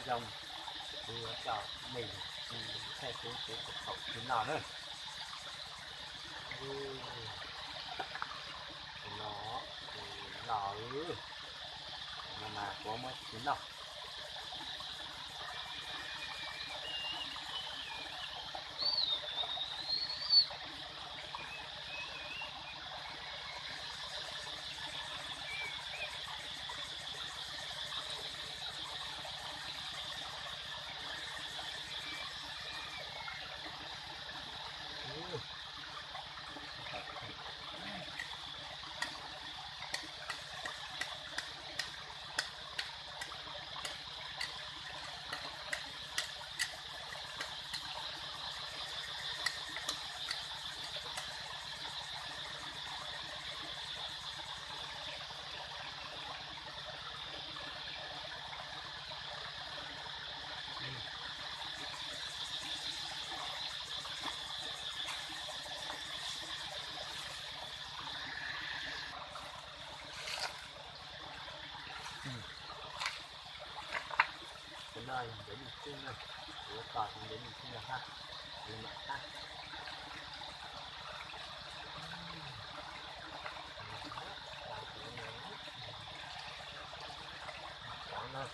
Coj, kuv yuav coj nej mus saib kuv tus kaum tsis noj na. Tus no, tus no, tus no mas kuv muab tsis noj. Tus no yog ntev me xwb na, kuv tos ntev me xwb no hab, kuv mam hab. Tam sim no,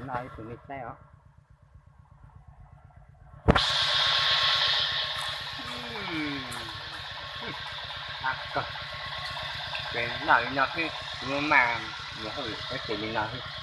no ib tug nej saib os. Ces noj li no xwb, kuv maj mus hauj lwm ces li no xwb.